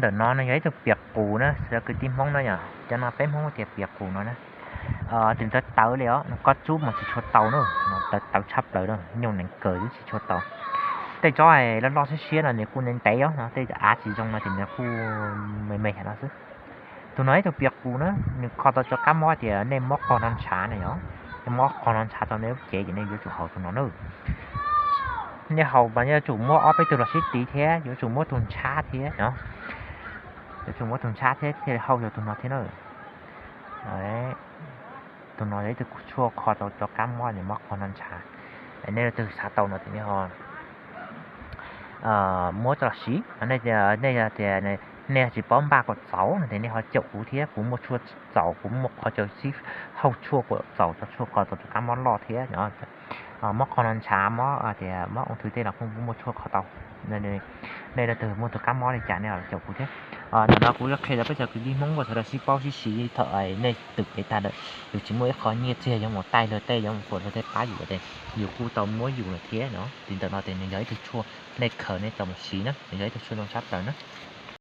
Ntawm no nws yog ib tug pias qus na, sawv daws kwv tij Hmoob na yom, cov no peb Hmoob tias pias qus no na. Tus ntawd tawv li os, koj tsub mas tsis tshua tau na, tawv tawv tshaj plaws na, nyooj nees kawg twb tsis tshua tau. Tej tsob loj loj siab siab no nws kuj ntev ntev os, tej av tsis zoo no ces nws kuj me me no xwb. Tus no ib tug pias qus na, nws kho tau cov kab mob tias nej mob qog no ntshav na yom, nej mob qog no ntshav tau nej lub cev ces nej yuav tsum haus tus no na. Nej haus mas yuav tsum muab ob peb tug los sib tiv thiab yuav tsum muab tus ntshab thiab no, yuav tsum muab tus ntshab thiab thiaj li haus yog tus no thiab na. Tus no yog ib tug tshuaj kho tau cov kab mob, mob qog no ntshav. Nej leej twg xav tau no ces nej ho muab coj los siv. Nej tias nej tsis paub npaj kom txaus no ces nej ho caum kuv thiab, kuv muaj tshuaj txaus, kuv muaj qhov chaw sib haus tshuaj kom txaus, cov tshuaj kho tau tus kab mob loj thiab. Mob qog no ntshav, mob tias mob ung thư tej los kuj muaj tshuaj kho tau. Nej leej twg muaj tus kab mob li cas nej ho caum kuv thiab. Ntawm no kuv qhia rau peb cov kwv tij Hmoob ua sawv daws sib paub sib siv thaum nej twm kev tag lawm, yus tsis muaj ib qho nyiaj txiag yuav mus taij luag tej, yuav mus fuam luag tej pab yus ces yus kuj tau muab yus lawm thiab no. Li ntawm no ces nws yog ib tug tshuaj nej khaws nej tau mus siv na, nws yog ib tug tshuaj zoo tshaj plaws na.